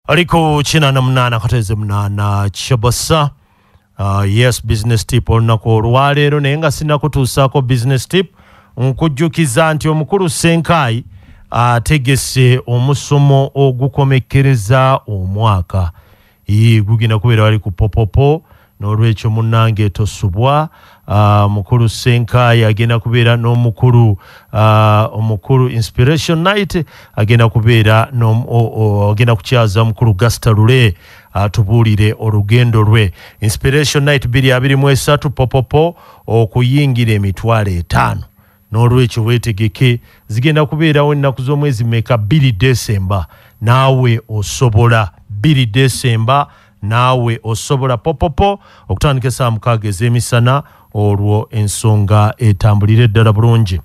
Aliko china na mnana kateze mnana chabasa. Yes, business tip olunaku olwaleero, naye nga sinnakutuusaako business tip, nkujjukiza nti omukulu Ssenkayi ategese omusomo ogukomekkereza omwaka. Gugenda kubeera wali ku Popopo, n'olwekyo munnange tosubwa. Mukulu Ssenkayi agenda kubeera n'omukulu omukulu Inspiration Night, agenda kubeera agenda kukyaza mukulu Gasta Lule atubuulire olugendo lwe. Inspiration Night 2023 Popopo, okuyingira 500,000. N'olwekyo weetegeke, zigenda kubeerawo ennaku z'omwezi meka 2 Desemba, naawe osobola. 2 Desemba naawe osobola. Popopo okutandika essaawa 6 ez'emisana, olwo ensonga etambulire ddala bulungi.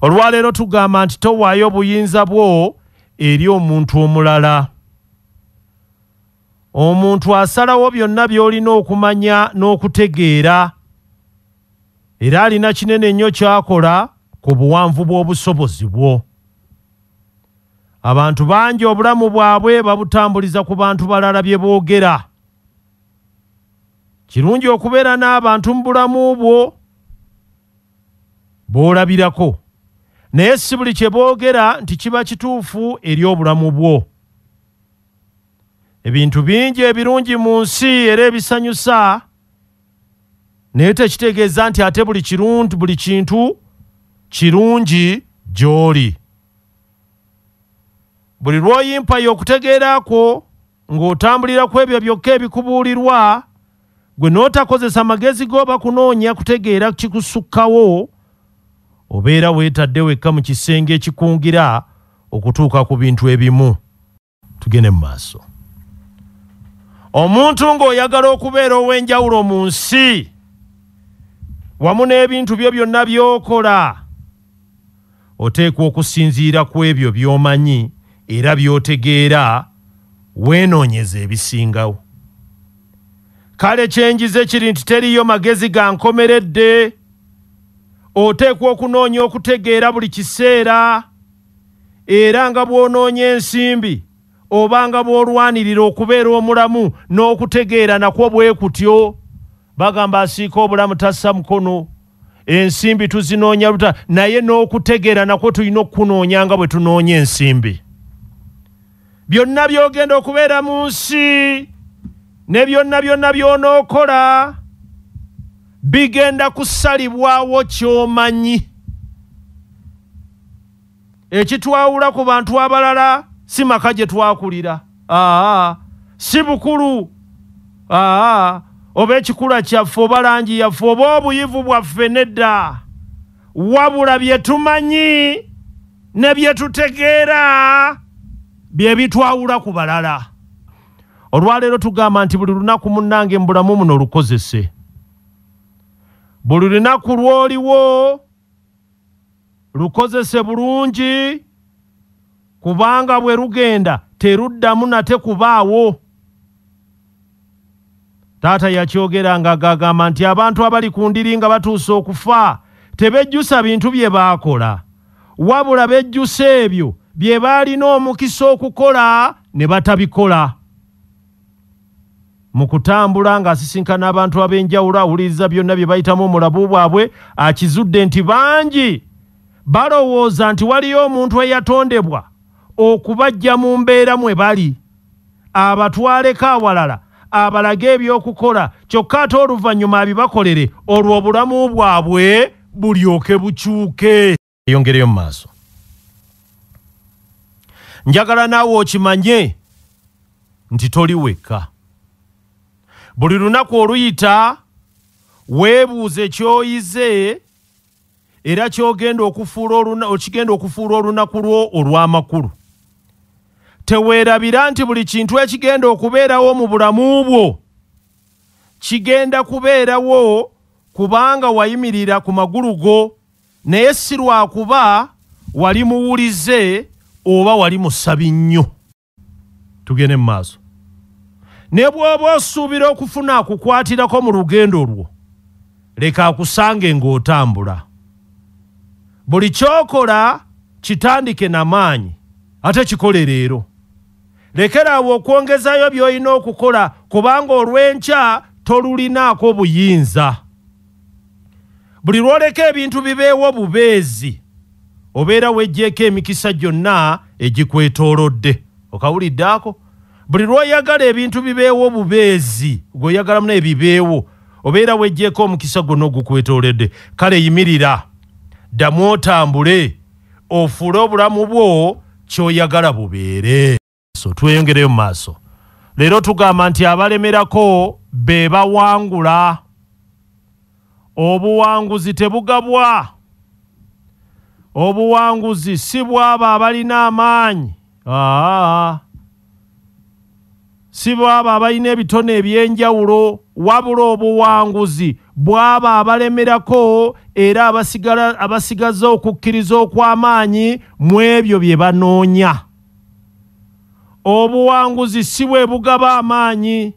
Olwaleero tugamba nti towaayo obuyinza bwo eri omuntu omulala. Omuntu asalawo byonna by'olina okumanya n'okutegeera, era alina kinene nnyo ky'akola ku buwanvu bw'obusobozi bwo. Abantu bangi obulamu bwabwe babutambuliza ku bantu balala bye boogera. Kirungi okubeera n'abantu mu bulamu bwo b'olabirako, naye si buli kye boogera nti kiba kituufu eri obulamu bwo. Ebintu bingi ebirungi mu nsi era ebisanyusa, naye tekitegeeza nti ate buli kintu kirungi gy'oli. Buli lw'oyimpayo okutegeera kwo ng'otambulira ku ebyo byokka ebikubuulirwa, gwe n'otakozesa magezi go bakunoonya kutegeera kikusukkawo, obeera weetadde wekka mu kisenge ekikungira okutuuka ku bintu ebimu. Tugende mu maaso. Omuntu ng'oyagala okubeera ow'enjawulo mu nsi wamu n'ebintu byo byonna by'okola, oteekwa okusinziira ku ebyo by'omanyi era by'otegeera, weenoonyeza ebisingawo. Kale kyenjize kiri nti teriyo magezi ga nkomeredde. Oteekwa okunoonya okutegeera buli kiseera, era nga bw'onoonya ensimbi oba nga bw'olwanirira okubeera omulamu n'okutegeera nakwo bwe kutyo. Bagamba asiika obulamu tassa mukono. Ensimbi tuzinoonya luta, naye n'okutegeera nakwo tulina okukunoonya nga bwe tunoonya ensimbi. Byonna by'ogenda okubeera mu nsi ne byonna byonna by'onookola bigenda kusalibwawo ky'omanyi. Ekitwawula ku bantu abalala si maka gye twakulira, si bukulu, oba ekikula kyaffe oba langi yaffe oba obuyivu bwaffe, nedda. Wabula bye tumanyi ne bye tutegeera bye bitwawula ku balala. Olwaleero tugamba nti buli lunaku munnange mu bulamu muno lukozese. Buli lunaku lw'oliwo lukozese bulungi, kubanga bwe lugenda teruddamu nate kubaawo. Taata yakyogera nga agamba nti abantu abali ku ndiri nga batuuse okufa tebejjusa bintu bye baakola, wabula bejjusa ebyo bye baalina omukisa okukola ne batabikola. Mu kutambula ng'asisinkana abantu ab'enjawulo, awuliriza byonna bye bayitamu mu bulamu bwabwe, akizudde nti bangi balowooza nti waliyo omuntu eyatondebwa okubaggya mu mbeera mwe bali, abatwaleko awalala, abalage ebyokukola, kyokka ate oluvannyuma abibakolere, olwo obulamu bwabwe bulyoke bukyuke. Eyongereyo mu maaso. Njagala naawe okimanye nti toli wekka. Buli lunaku oluyita weebuuze ky'oyize era ky'ogenda okufuula okufuula olunaku lwo olw'amakulu. Teweerabira nti buli kintu ekigenda okubeerawo mu bulamu bwo kigenda kubeerawo kubanga wayimirira ku magulu go, naye si lwakuba wali muwulize oba wali musabi nnyo. Tugende mu maaso. Ne bw'oba osuubira okufuna akukwatirako mu lugendo lwo, leka akusange ng'otambula. Buli ky'okola kitandike na maanyi, ate kikole leero. Lekeraawo okwongezayo by'olina okukola, kubanga olw'enkya tolulinaako buyinza. Buli lw'oleka ebintu bibeewo bubeezi, obeera weggyeko emikisa gyonna egikwetoolodde. Okawulidde ako? Buli lw'oyagala ebintu bibeewo bubeezi, gw'oyagala muna ebibeewo, obeera weggyeko omukisa gwonna ogukwetoolodde. Kale yimirira, ddamu otambule, ofuule obulamu bwo ky'oyagala bubeere. So tweyongereyo mu maaso. Leero tugamba nti abalemerako be bawangula. Obuwanguzi tebugabwa. Obuwanguzi si bw'abo abalina amaanyi. Si bw'abo abalina ebitone eby'enjawulo, wabula obuwanguzi bw'abo abalemerako era abasigaza okukkiriza okw'amaanyi mu ebyo bye banoonya. Obuwanguzi si bwe bugaba amaanyi,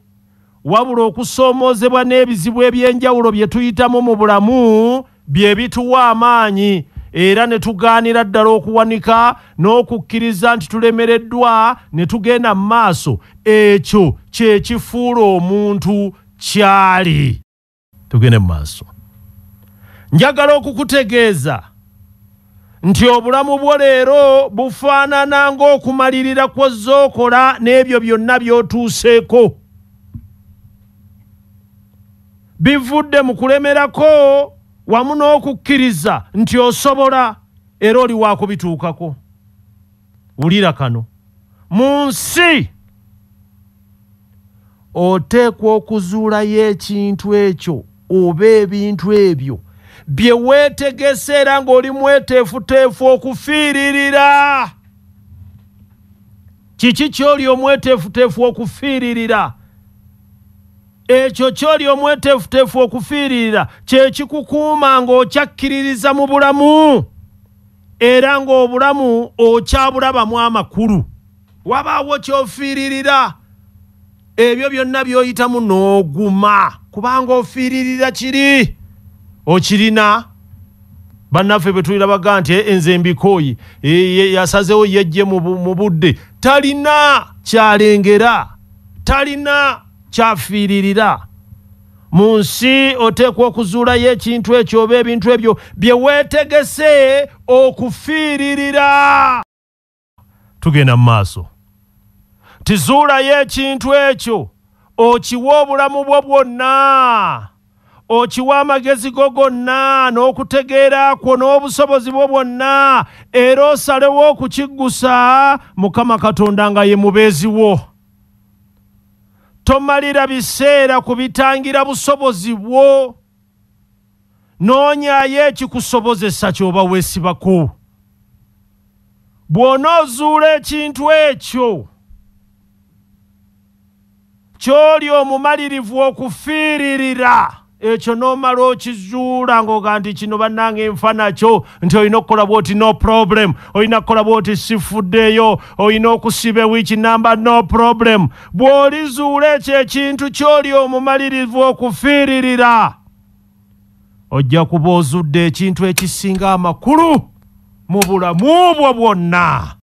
wabula okusoomoozebwa n'ebizibu eby'enjawulo bye tuyitamu mu bulamu bye bituwa amaanyi, era ne tugaanira ddala okuwanika n'okukkiriza nti tulemereddwa ne tugenda mu maaso. Ekyo kye kifuula omuntu kyali. Tugende mu maaso. Njagala okukutegeeza nti obulamu bwo leero bufaanana ng'okumalirira kw'ozookola n'ebyo byonna by'otuuseeko. Bivudde mu kulemerako wamu n'okukkiriza nti osobola era oli waakubituukako. Wulira kano. Mu nsi oteekwa okuzuulayo ekintu ekyo oba ebintu ebyo bye weetegese era ng'oli mweteefuteefu okufiiririra. Kiki ky'oli omweteefuteefu okufiiririra? Ekyo ky'oli omweteefuteefu okufiiririra kye kikukuuma ng'okyakkiririza mu bulamu era ng'obulamu okyabulabamu amakulu. Wabaawo ky'ofiiririra, ebyo byonna by'oyitamu n'oguma, kubanga ofiiririra kiri okirina. Bannaffe bwe tulira baga nti enze mbikooyi, yasazeewo yejje mu budde, talina kyalengera, talina kyafiiririra. Mu nsi oteekwa okuzuulayo ekintu ekyo oba ebintu ebyo bye weetegese okufiiririra. Tugenda mu maaso. Tizuulayo ekintu ekyo, okiwe obulamu bwo bwonna, okiwe amagezi go gonna n'okutegeera kwo n'obusobozi bwo bwonna, era osalewo okukiggusa Mukama Katonda nga ye mubeezi wo. Tomalira biseera ku bitangira busobozi bwo, noonyaayo ekikusobozesa ky'oba weesibako. Bw'onoozuula ekintu ekyo ky'oli omumalirivu okufiiririra, ekyo n'omala okizuula ng'oga nti kino bannange nfa nakyo, nti olina okukola bw'oti no problem, olina kukola bw'oti sifuddeyo, olina okusiba ewiiki namba no problem. Bw'olizuula ekyo ekintu ky'oli omumalirivu okufiiririra, ojja kuba ozudde ekintu ekisinga amakulu mu bulamu bwo bwonna.